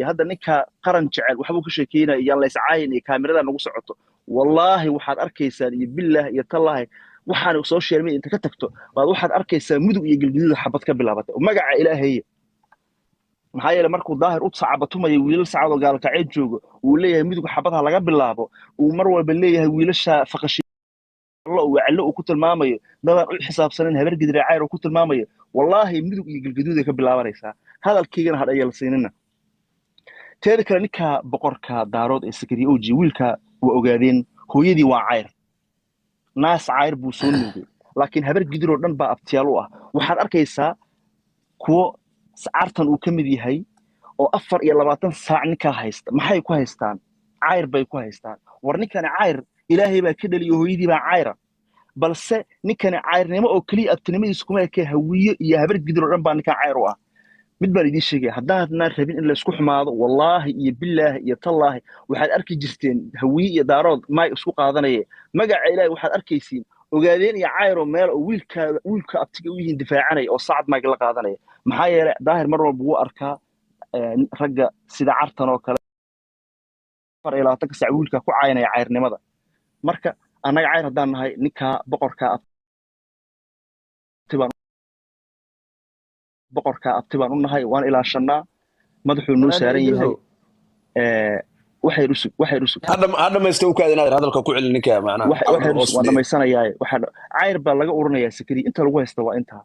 Hadda ninka qaran jecel waxbuu ka sheekeynaya, yaan la iscaayin iyo kaamirada nagu socoto. Wallaahi waxaad arkaysaan iyo billaah iyo tallaahi, waxaan social media inta ka tagto baad waxaad arkaysaa Mudug iyo Galguduud xabad ka bilaabatay, magaca Ilaahay. Maxaa yeelay, markuu Daahir u sacabatumayo wiilal Sacad oo Gaalkacyo joogo, uu leeyahay Mudug xabadha laga bilaabo, uu mar walba leeyahay wiilasha faqashi waclo uu ku tilmaamayo, dadaan u xisaabsanin Habar Gidire cayr uu ku tilmaamayo, wallaahi Mudug iyo Galguduud ay ka bilaabanaysaa. Hadalkaygana hadha yeelsiinina. Teeda kale, ninka boqorka Daarood ee Sakariye Oji, wiilka waa ogaadeen, hooyadii waa cayr, naas cayr buu soo nuugay, laakiin Habar Gidir oo dhan baa abtiyaal u ah. Waxaad arkaysaa kuwo Cartan uu ka mid yahay oo 24 saac ninkaa haysta. Maxay ku haystaan? Cayr bay ku haystaan. War ninkani cayr Ilaahay baa ka dhaliyo, hooyadii baa cayra, balse ninkani cayrnimo oo keliya abtinimadiisu kuma ekee, Hawiye iyo Habar Gidir oo dhan baa ninkan cayr u ah. Mid baan idiin sheegaya, haddaadnaan rabin in laysku xumaado, wallaahi iyo billaahi iyo tallaahi, waxaad arki jirteen Hawiye iyo Daarood maay isku qaadanaya. Magaca Ilaahay, waxaad arkaysiin Ogaadeen iyo Cayro meel oo wiilkaada, wiilka abtiga u yihiin difaacanaya oo Sacad maag la qaadanaya. Maxaa yeelay, Daahir mar walba wuu arkaa ragga sida Cartan oo kale 24-ka saac wiilka ku caynaya cayrnimada. Marka annaga cayr haddaan nahay, ninkaa boqorka abti baan, boqorka abti baan u nahay, waan ilaashanaa, madaxuu noo saaran yahay. Waxay rusug, waxay rusug. Ha dhamaysta u kaadi inaad hadalka ku celin ninka macnaha. Waxay rusug, waan dhamaysanayaa. Waxa cayr baa laga urinayaa Sakari, inta lagu haysta waa intaa.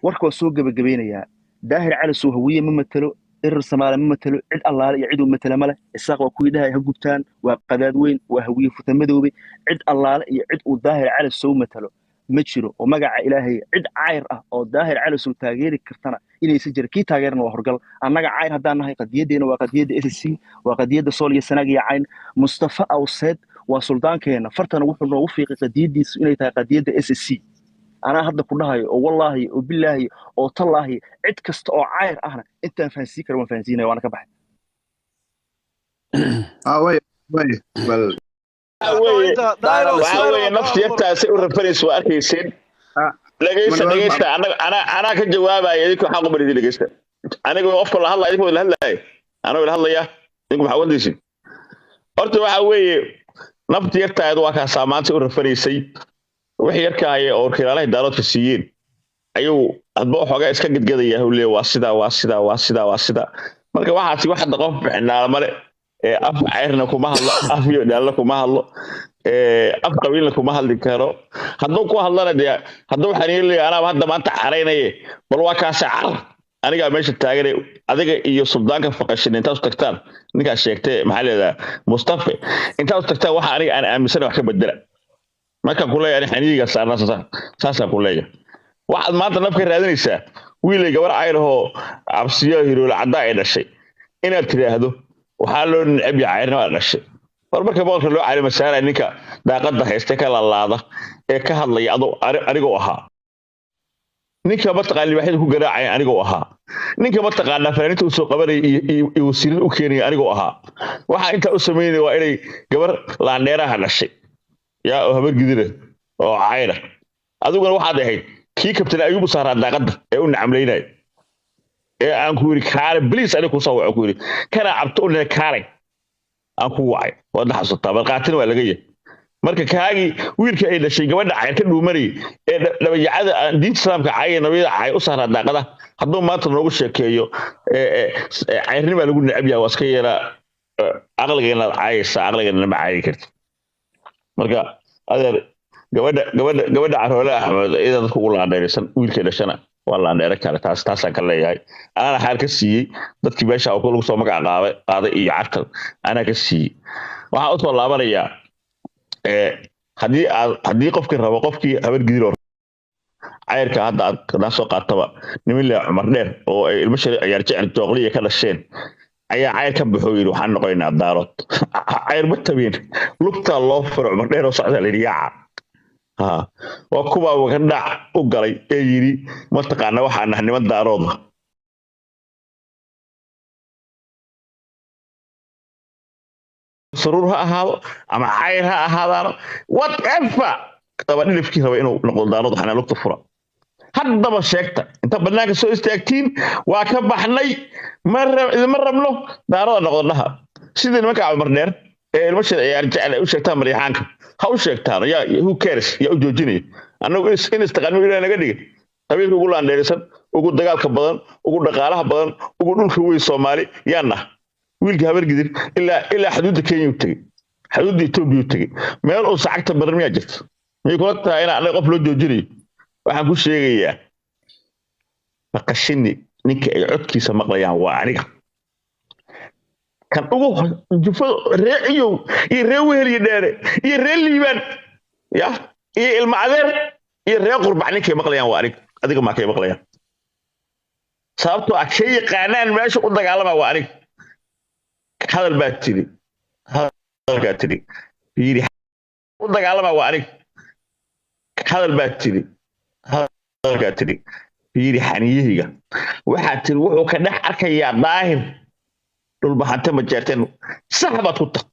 Warka waa soo gebagabeynayaa. Daahir Cali soo Hawiye ma matalo, Irir Samaale ma matalo, cid Allaale iyo cid uu matala male. Isaaq waa kuwii dhahay ha gubtaan, waa qadaad weyn, waa Hawiye futa madoobe. Cid Allaale iyo cid uu Daahir Cali soo matalo ma jiro, oo magaca Ilaahay cid cayr ah oo Daahir Cali soo taageeri kartana inaysan jirin. Kii taageerana waa horgal. Annaga cayr haddaan nahay, qadiyadeena waa qadiyadda SSC, waa qadiyadda Sool iyo Sanaag iyo Cayn. Mustafa Awseed waa suldaankeena, fartana wuxuu noogu fiiqay qadiyadiisu inay tahay qadiyadda SSC. Anaa hadda ku dhahayo oo wallaahi oo bilaahi oo tallaahi, cid kasta oo cayr ahna intaan fahansiin kara waan fahansiinaya, waana ka baxay. Way way bal. Waxaa weeye nafti yartaasay u rafanaysa, waa arkayseen. Dhegeysta, dhegeysta, anaga anaa ka jawaabaya, idinku waxaan qubaridi. Dhegeysta, aniga qofka la hadlaya, idinku la hadlaya, anaa la hadlaya, idinku maxaa wadaysin? Horta waxa weeye nafti yartaayad waa kaasaa maanta u rafanaysay. Wixii yarkaaya oo wakiilaalahay Daaroodka siiyeen ayuu hadba waxoogaa iska gedgedaya, hawle waa sidaa, waa sidaa, waa sidaa, waa sidaa. Marka waxaasi wax hadda qof bixinaala male. Af cayrna kuma hadlo, af iyo dhaalna kuma hadlo, af qabiilna kuma hadli karo. Hadduu ku hadlana dee, hadduu waxaan leeyahay anaaba hadda maanta caraynaye, bal waa kaasa carar anigaa meesha taaganay. Adiga iyo suldaanka faqashin intaad u tagtaan ninkaas sheegtay, maxaa leedaha, Mustafe, intaad u tagtaan waxa aniga aan aaminsana wax ka bedela. Markaan ku leeyahay xaniiga saarnaa, saasaan ku leeyahay. Waxaad maanta nafka raadinaysaa wiilay gabar cayrahoo Cabsiyo Hiroole caddaa ay dhashay inaad tidhaahdo waxaa loo necab yahay cayrnimada dhashay. War marka boqorka loo cali masaaraya, ninka daaqada haysta ka lalaada ee ka hadlaya adoo anigoo ahaa, ninka mataqaan libaaxyada ku garaacaya anigoo ahaa, ninka mataqaanaa fanaaniinta usoo qabanaya iyo wasiirada u keenaya anigoo ahaa. Waxaa intaa u samaynaya waa inay gabar laandheeraha dhashay yaa oo Habar Gidira oo cayra. Adiguna waxaad ahayd kii kabtan Ayuub u saaraa daaqadda ee u nacamlaynaya ee aan ku yidhi kaale bliis, aniga kusoo waco ku yidhi kana cabto u nina kaale aan ku wacay, waad la xasuutaa, balqaatina waa laga yahay. Marka kaagii wiilka ay dhashay gabadha cayr ka dhuumanayay ee dhabayacada aan diinta Islaamka caaya, nabiyada cay u saaraa daaqada, hadduu maanta noogu sheekeeyo cayrnimaa lagu necab yahay, waa iska yeelaa. Caqligeenaad caayaysaa, caqligeena ma caayi karti. Marka adeer, gabadha Caroole Axmed iyada dadka ugu laandheeraysan, wiilkay dhashana waa laandheere kale. Taas taasaan ka leeyahay. Anaana xaal ka siiyey dadkii meesha lagu soo magac qaaday iyo Cartan anaa ka siiyey. Waxaan usoo laabanayaa haddii aad, haddii qofkii rabo, qofkii Habar Gidir oo cayrka hadda aad haddaan soo qaataba, niman leh Cumar Dheer oo ay ilmo shari ciyaar jecel Jooqliya ka dhasheen ayaa cayr ka baxoo yidhi waxaan noqonaynaa Daarood. Cayr ma tabeen, lugtaa loo furo Cumar Dheer oo socdaa la yidhi yaaca. Ha, waa kuwaa wakadhac u galay ee yidhi mataqaana waxaan nahay niman Daarooda. Saruur ha ahaado ama cayr ha ahaadaano, whatever, dabadhilifkii raba inuu noqdo Daarood, waxaana lugta fura. Haddaba sheegta inta bannaanka soo istaagtiin, waa ka baxnay, ma rabno daarada noqdo dhaha. Sidii nimanka Cumar Dheer ee ilmo ciyaar jecel ay u sheegtaan Maryaxaanka ha u sheegtaan. Yaa, who cares? Yaa u joojinaya? Annagu in istaqaano Ilaah naga dhigay qabiilka ugu laandheerisan, ugu dagaalka badan, ugu dhaqaalaha badan, ugu dhulka weyn Soomaali yaa nah. Wiilkii Habar Gidir ilaa xuduudda Kenya u tegey, xuduudda Etoobiya u tegey, meel uu sacagta badan miyaa jirta? Miyay kula tahay in anaga qof loo joojinayo? Waxaan ku sheegayaa maqashini ninka ay codkiisa maqlayaan waa aniga. Kan ugu jufada ree Ciyow iyo ree Wehel iyo Dheere iyo ree Liibaan ya iyo ilma adeer iyo ree Qurbac ninkay maqlayaan waa aniga. Adiga maa kay maqlayaan? Sababtoo ah kay yaqaanaan meesha u dagaalama waa aniga. Hadal baa tiri, hadalkaa tiri yiri u dagaalama waa aniga. Hadal baa tiri, hadalkaa tiri yiri xaniyahayga waxaa tiri wuxuu ka dhex arkayaa Daahir Dhulbahante. Ma jeerteen? Sax baad ku tag.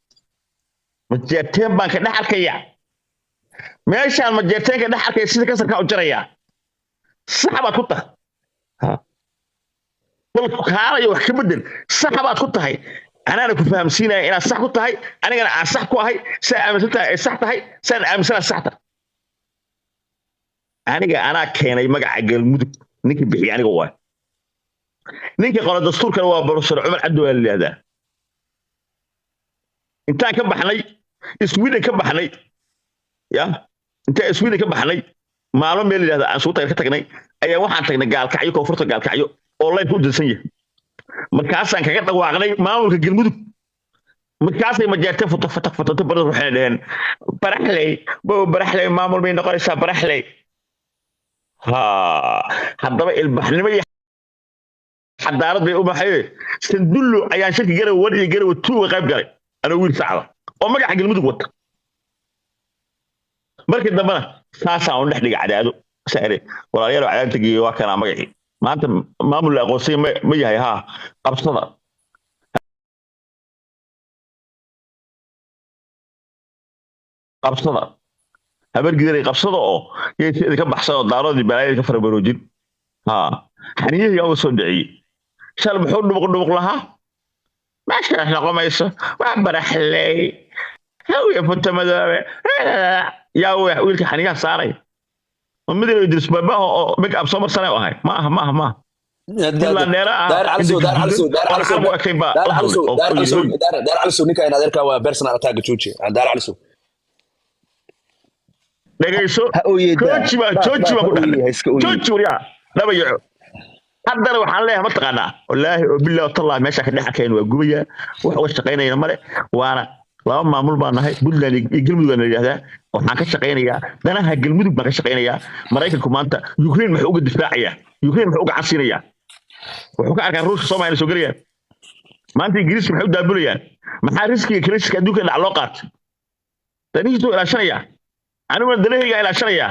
Ma jeerteen baan ka dhex arkayaa meeshaan, ma jeerteen ka dhex arkaya sida kasarkaa u jarayaa. Sax baad ku tahay. Bal kaalayo wax ka bedel. Sax baad ku tahay, anaana ku fahamsiinaya inaad sax ku tahay, anigana aan sax ku ahay. Saa aaminsan tahay ay sax tahay, saan aaminsana sax tahay. Aniga anaa keenay magaca Galmudug, ninkii bixiyay aniga waay. Ninkii qora dastuurkana waa Professor Cumar Cabdi waa la yidhahdaa. Intaan ka baxnay Sweden ka baxnay ya, intaan Sweden ka baxnay maalmo meel yidhahda aan isugu ka tagnay ayaa waxaan tagnay Gaalkacyo, koonfurta Gaalkacyo oo laynka u dansan yahay. Markaasaan kaga dhawaaqnay maamulka Galmudug. Markaasay majeerteen futo fataq futata barada, waxay dhaheen Baraxley bow, Baraxley maamul bay noqonaysaa Baraxley. Ha, haddaba ilbaxnimo iyo xadaarad bay u baxay. Sandullo ayaan shirki Garowe 1 iyo Garowe 2 uga qayb galay anoo wiil sacda oo magaca Galmudug wata. Markii dambena saasaan u dhex dhigay Cadaado saare, walaalayaal, Cadaado tegiyo, waa kanaa magacii. Maanta maamul la aqoonsay ma yahay? Haa, qabsada, qabsada Habar Gidiray, qabsada oo yaysa idinka baxsan oo daaroodii balaayada ka farabaroojin. Haa, xaniyihii uga soo dhiciyey shal muxuu dhubuq dhubuq lahaa? Meeshaas noqon mayso, waa Baraxley hawiya futa madoobe. Yaa wiilka xaniyaha saaray ma mid Idris Baaba oo make up soo marsanay ahay? Ma aha, ma aha, ma aha. Ilaa dheera ah carab u ekayn baa la hadlay oo Daar Calisow, ninka in adeerka waa personal attack, jooji Daar Calisow. Dhegayso, jooji baa, jooji baa ku dhahnay, jooji waryaa dhabayaco. Haddana waxaan leeyahay, mataqaanaa, wallaahi oo billahi tallahi meesha ka dhex arkayn waa gubayaa, wax uga shaqaynayna male. Waana laba maamul baan nahay, Puntland iyo Galmudug baan la yidhahdaa. Waxaan ka shaqaynayaa danaha Galmudug baan ka shaqaynayaa. Maraykanku maanta Ukraine muxuu uga difaacayaa? Ukraine muxuu uga cansiinayaa? Wuxuu ka arkaa Ruushka Soomaaliya soo gelayaan. Maanta Ingiriiska maxay u daabulayaan? Maxaa riskiga kriska adduunka dhac loo qaatay? Danihiisuu ilaashanayaa, aniguna danahaygaa ilaashanayaa.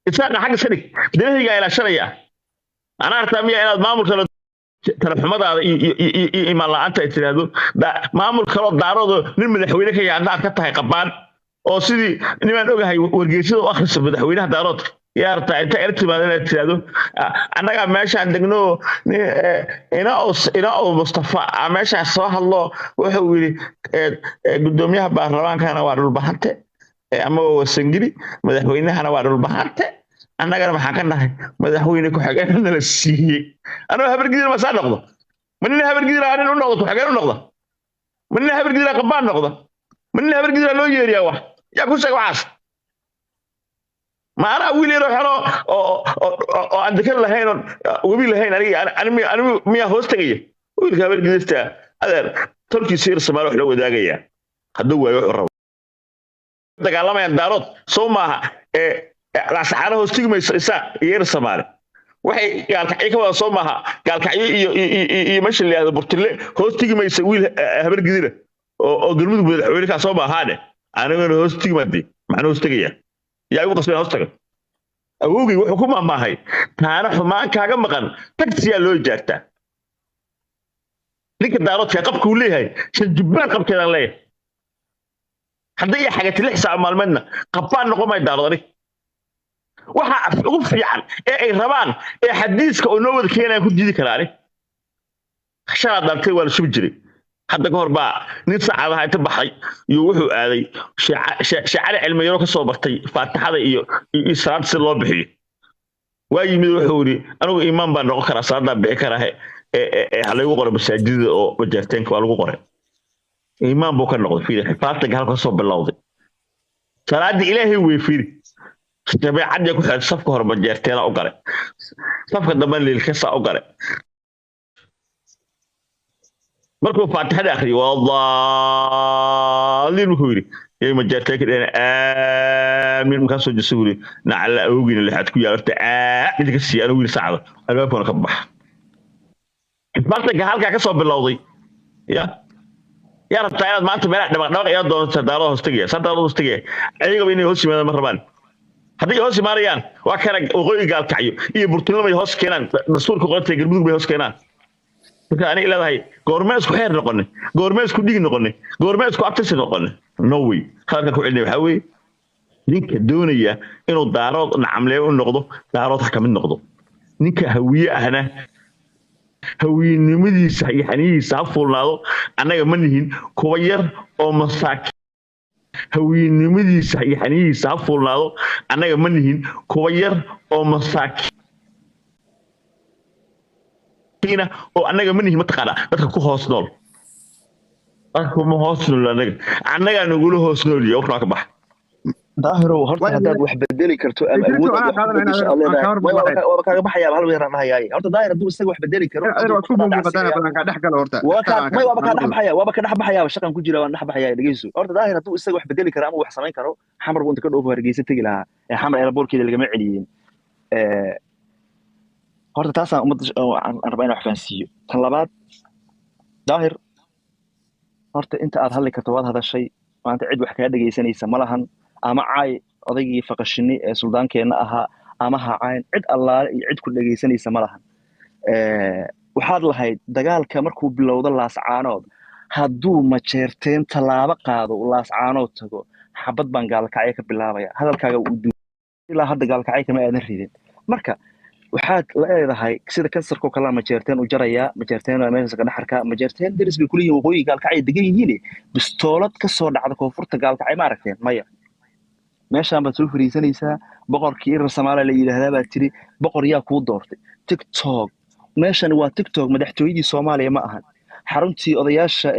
Isaaqa xagga iska dhig, danahaygaa ilaashanayaa. Anaa artaa miya inaad maamul kale talaxumadaada iyo imaan la'aanta ay tiraahdo maamul kaloo daaroodo nin madaxweyne ka yahay haddaad ka tahay qabaan oo sidii nimaan ogahay wargeysyada u akhrisa madaxweynaha daaroodka yaa rabtaa inta ila timaado inaad tiraahdo annagaa meeshaan degno ina oo Mustafa meeshaan soo hadlo. Wuxuu yidhi guddoomiyaha baarlamaankana waa Dhulbahante ama waa Wasangeli, madaxweynahana waa Dhulbahante, annagana maxaan ka nahay? Madaxweyne ku-xigeenna nala siiyey. Anoo Habargidir ma saa noqdo? Ma nin Habargidir nin u noqdo ku-xigeen u noqda? Ma nin Habargidir qabaan noqda? Ma nin Habargidir loo yeeriyaa? Wax yaa ku sheega waxaas? Ma anaa wiil yaroo xero oo aan dekan lahayn oon webi lahayn aniga miyaa hoos tegaya? Wiilka Habargidirta adeer tolkiisa yar Soomaali wax loo wadaagayaa hadduu waayo wuxuu rabo. Dagaalamayaan daarood soo maaha ee Laasaxaana hoos tigi mayso Isaaq iyo yar Soomaali waxay Gaalkacyo ka wada soo maaha. Gaalkacyo iyo meesha la yihahdo Burtille hoos tigi maysa wiil Habargidira oo Galmudug madaxweyne kaa soo maahaane. Anigana hoos tigi maadi, maxaan hoos tegaya? Yaa igu qasbeen hoos taga? Awowgay wuxuu ku maahmaahay taana xumaan kaaga maqan tagsiyaa loo ijaartaa. Ninka daaroodka qabka uu leeyahay shan jubbaan qabkeedaan leeyahay. Haddii iyo xagati 6 saac maalmeedna qabbaan noqon maayo daarood. Anig Waxa ugu fiican ee ay rabaan ee xadiiska oo noo wada keenaya ku diidi karaani. Shalaad dhaantay waa la shubi jiray. Hadda ka hor baa nin saacadaha inta baxay iyo wuxuu aaday Sheecali cilmiyaro ka soo bartay faatixada iyo salaada si loo bixiyo. Waa yimid wuxuu yidhi anigu iimaan baan noqon karaa, salaadaan bixi karaa, ha laygu qoro masaajidada oo majeerteenka waa lagu qoray. Iimaan buu ka noqday. Fiiri xifaadtanka halka soo bilowday salaadii ilaahay wey. Fiiri jabeecadii ku xiran safka hore majeerteena u galay, safka dambe liilkasa u galay. Markuu faatixada akhriyay wadaaliin wuxuu yidhi yay majeerteenka dheheen aamiin. Markaasoo jisa yidhi nacala awgiina lixaad ku yaal horta mid ka siiya anigu yidhi saacda albaabkuna ka baxa. Xifaadtanka halkaa ka soo bilowday. Ya yaa rabtaa inaad maanta meelaha dhabaq dhabaq iyaa doonto daalada hoos tegaya, saa daalada hoos tegaya. Ayagaba inay hoos yimaadaan ma rabaan. Hadday hoos imaanayaan waa kana waqooyi gaalkacyo iyo burtinimo bay hoos keenaan, dastuurka qorantay Galmudug bay hoos keenaan. Marka aniga leedahay goormee isku xeer noqonay, goormee isku dhigi noqonay, goormee isku abtirsi noqonay? No way. Hadalka ku celinaya waxaa weeye ninka doonaya inuu Daarood nacamlee u noqdo, Daarood ha ka mid noqdo. Ninka Hawiye ahna hawiyenimadiisa iyo xaniyihiisa ha fuulnaado. Annaga ma nihin kuwa yar oo masaakiin. Hawiyenimadiisa iyo xaniyihiisa ha fuulnaado. Annaga ma nihin kuwa yar oo masaakiina oo annaga ma nihin mataqaanaa dadka ku hoos nool. Dadka kuma hoos nool annaga, annagaa nagula hoos nool iyo warkaa ka bax. Daahirow, horta haddaad wax bedeli karto ama awood aad wax ku bedesho aad leedahay, waaba kaaga baxayaaba hal weeraan dhahayaaye. Horta Daahir hadduu isaga wax bedeli karo, may waaba kaa dhex baxaya, waaba ka dhex baxayaaba shaqan ku jira, waan dhex baxayaa. Dhegeyso horta, Daahir hadduu isaga wax bedeli karo ama wax samayn karo, Xamar buu inta ka dhoofo Hargeysa tegi lahaa ee Xamar airportkeeda lagama celiyeen. Horta taasaan ummadda aan rabaa inaan wax fahansiiyo. Tan labaad, Daahir, horta inta aad hadli karto waad hadashay. Maanta cid wax kaa dhegeysanaysa ma lahan. Ama caay odaygii faqashini ee suldaankeenna ahaa ama ha caayn, cid allaale iyo cid ku dhegeysanaysa ma lahan. Waxaad lahayd dagaalka markuu bilowdo Laascaanood, hadduu Majeerteen tallaabo qaado uu Laascaanood tago, xabad baan gaalkacyo ka bilaabaya. Hadalkaaga uu ilaa hadda gaalkacyo kama aadan ridin. Marka waxaad leedahay sida kansarkoo kalea Majeerteen u jarayaa, Majeerteen waa meeshaas ka dhex arkaa. Majeerteen deris bay kuleeyihin waqooyi gaalkacyo degan yihiin. Bistoolad ka soo dhacda koonfurta gaalkacyo ma aragteen? Maya. Meeshaan baad soo fariisanaysaa, boqorkii Irar Soomaaliya la yidhaahdaa baad tiri. Boqor yaa kuu doortay? TikTok meeshani waa TikTok, madaxtooyadii Soomaaliya ma ahan, xaruntii odayaasha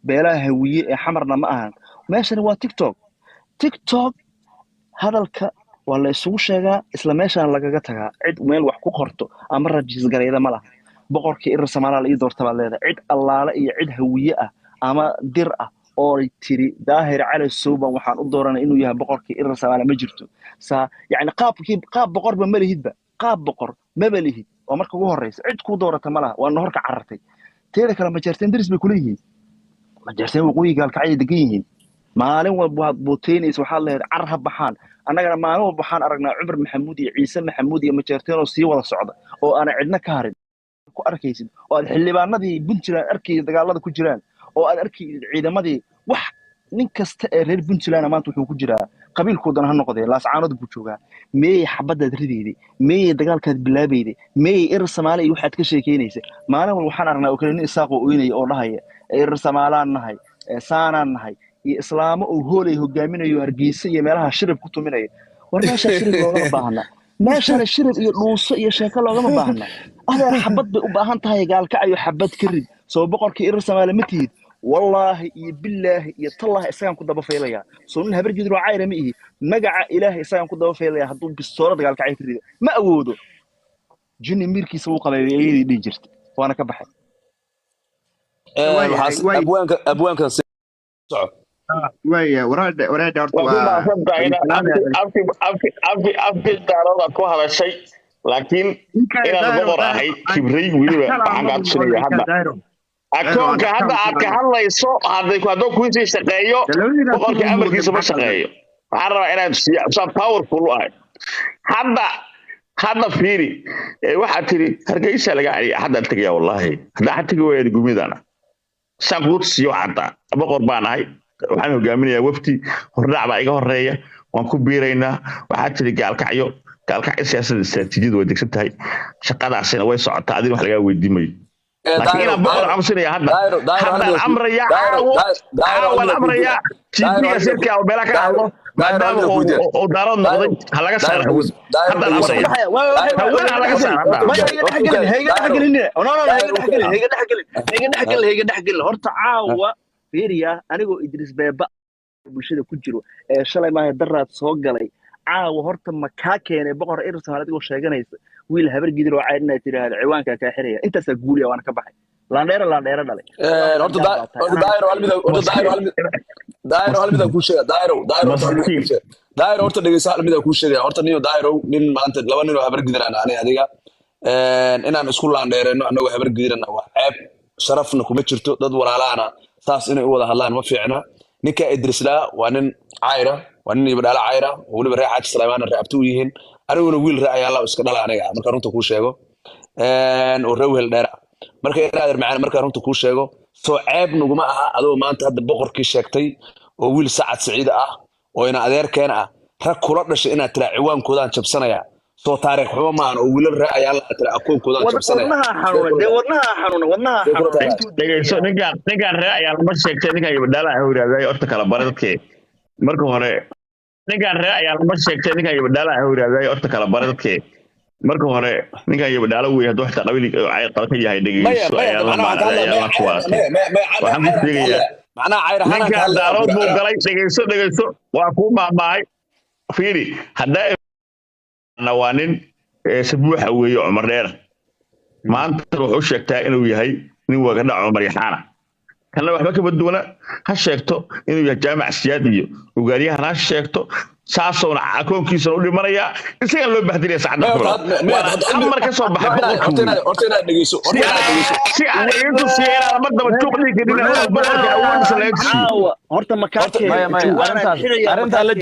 beelaha Hawiye ee Xamarna ma ahan. Meeshani waa TikTok. TikTok hadalka waa la isugu sheegaa, isla meeshaan lagaga tagaa. Cid meel wax ku qorto ama rajiis gareeda ma laha. Boqorkii Irar Soomaaliya la ii doorta baad leedahay. Cid allaale iyo cid Hawiye ah ama Dir ah oo tiri Daahir Cali Sowban waxaan u dooranay inuu yahay boqorkii Irar Soomaaliya ma jirto. Saa yacni qaabkii qaab boqorba ma lihidba, qaab boqor maba lihid. Waa marka ugu horreysa cid kuu doorata ma laha, waa nohorka carartay. Teeda kale, Majeerteen deris bay kula yihiin. Majeerteen waqooyi gaalkacyay degan yihiin. Maalin walba waad buuteynaysa, waxaad leedahay carar ha baxaan. Annagana maalin walba waxaan aragnaa Cumar Maxamuud iyo Ciise Maxamuud iyo Majeerteen oo sii wada socda oo aanan cidna ka harin ku arkaysid, oo aad xildhibaanadii Puntland arkaysid dagaalada ku jiraan, oo aad arkaysid ciidamadii. Wax nin kasta ee reer Puntland maanta wuxuu ku jiraa, qabiilkoodana ha noqdee, Laascaanood buu joogaa. Meeyey xabadaad ridayday? Meeyey dagaalkaad bilaabayday? Meeyey Irar Samaale iyo waxaad ka sheekeynaysay? Maalin walba waxaan aragnaa oo kale nin Isaaqoo oynaya oo dhahaya Irar Samaalaan nahay, saanaan nahay, iyo islaamo uu hoolay hogaaminayo Hargeysa iyo meelaha shirib ku tuminaya. War meeshaa shirib loogama baahna, meeshana shirib iyo dhuuso iyo sheeko loogama baahna. Adeer, xabad bay u baahan tahay. Gaalkacayo xabad ka rid. Soo boqorkii Irar Samaale ma tihid? Wallaahi iyo billaahi iyo tallaahi isagaan ku daba faylayaa. Soo nin habar gidir oo cayra ma ihi? Magaca Ilaahay isagaan ku daba faylaya hadduu bistoolad gaalkacyo ka rido. Ma awoodo, jinni miirkiisa wuu qabay ayadii dhihi jirta. Waana ka baxay. Abwaanka soco. Waya waraadhe waraadhe horta waa ku waa mahadsantahay inaad afki Daaroodaad ku hadashay, laakiin inaan boqor ahay kibray weliba waxaan kaa tusinaya hadda akoonka hadda aad ka hadlayso. Hadday hadduu kuusii shaqeeyo, boqorka amarkiisa ma shaqeeyo. Waxaan rabaa inaan tusiyo saan powerful u ahay hadda. Hadda fiiri, waxaad tiri Hargeysa laga celiya. Haddaan tegaya wallaahi, haddaan tegi waaya gumidana saan kuu tusiyo. Cadda boqor baan ahay, waxaan hogaaminayaa wafdi hordhac baa iga horeeya. Waan ku biiraynaa. Waxaa jira Gaalkacyo, Gaalkacyo siyaasadda istaraatiijiyadu way degsan tahay, shaqadaasina way socotaa, adina wax lagaa weydiimayo. Laakiin inaan boqor cabsinaya hadda, haddaan amrayaa, caawo caawaan amrayaa GP-ga shirka oo meelaha ka hadlo, maadaama uu Daarood noqday, ha laga saaro hawada. Haddaan amraya, hawada ha laga saaro hadda. Hayga dhexgelin, no, no, hayga dhexgelin, hayga dhexgelin, hayga dhexgelin, hayga dhexgelin. Horta caawa fiiriya, anigoo Idris Beeba bulshada ku jiro ee shalay maaha daraad soo galay, caawa horta ma kaa keenay boqor Irsan adigoo sheeganaysa wiil Habar Gidir oo cayr inaad tidhaahdo ciwaankaa kaa xiraya? Intaasaa guuliya, waana ka baxay. Laandheero laandheero dhalay. Horta Daayro, hal mid, horta Daayro, hal mid, Daayro, hal midaan kuu sheega. Daayro, Daayro, horta hal midaan kuu sheega. Daayro, horta dhegeyso, hal midaan kuu sheegaya. Horta niyo Daayro, nin maanta laba nin oo Habar Gidiraan ani adiga inaan isku laandheereyno annagoo Habar Gidirana waa ceeb, sharafna kuma jirto. Dad walaalahana saas inay u wada hadlaan ma fiicna. Ninka Idrislaa waa nin cayra, waa nin Ibadhaala cayra oo weliba reer Xaaji Saleymaana reer abti u yihiin. Aniguna wiil ree ayaala iska dhala aniga, marka runta kuu sheego, oo ree wehel dheer ah. Marka inaader macaan, marka runta kuu sheego, soo ceeb naguma aha adoo maanta hadda boqorkii sheegtay oo wiil Sacad Siciid ah oo ina adeerkeen ah, rag kula dhashay inaad tiraa ciwaankoodaan jabsanaya? Soo taariikh xumo maahan oo wiilal ree ayaala aad tiraa akoonkoodaan jabsanaya? Wadnaha xanuuna dee, wadnaha xanuuna, wadnaha xanuuna. Dhegeyso, ninkaan ree ayaa lama sheegtay, ninkaan Yabadhaala ah yidhahday. Horta kala bare dadkee marka hore. Ninkaan ree ayaa lama sheegtay, ninkaan Yabadhaala ah yidhahday. Horta kala bare dadkee marka hore. Ninkaan Yabadhaala wey, hadduu xitaa qabiil cayr ka yahay, dhegeyso, ayaa la ayaa la kuwaatay. Waxaan ku sheegayaa macnaha cayr ahaan. Ninkaan Daarood buu galay. Dhegeyso, dhegeyso, waa kuu maahmaahay. Fiiri, haddaa waa nin sabuuxa weeye Cumar Dheer. Maanta wuxuu sheegtaa inuu yahay nin wagadhac Cumar Yaxaana, kanna waxba kama duwana. Ha sheegto inuu yahay Jaamac Siyaad iyo ugaaryahan, ha sheegto, saasowna akoonkiisana u dhimanayaa, isagaan loo bahdinaya saacadda. Amar ka soo baxay boqorka. Horta inaad dhegeyso, horta inaad dhegeyso. Si aan idin tusiyo inaan mar daba juuq dhihi karin oo boqorka awoodiisa laga tusiyo. Caawa horta ma kaa Maya, maya, keenay? arrintaas arrintaa la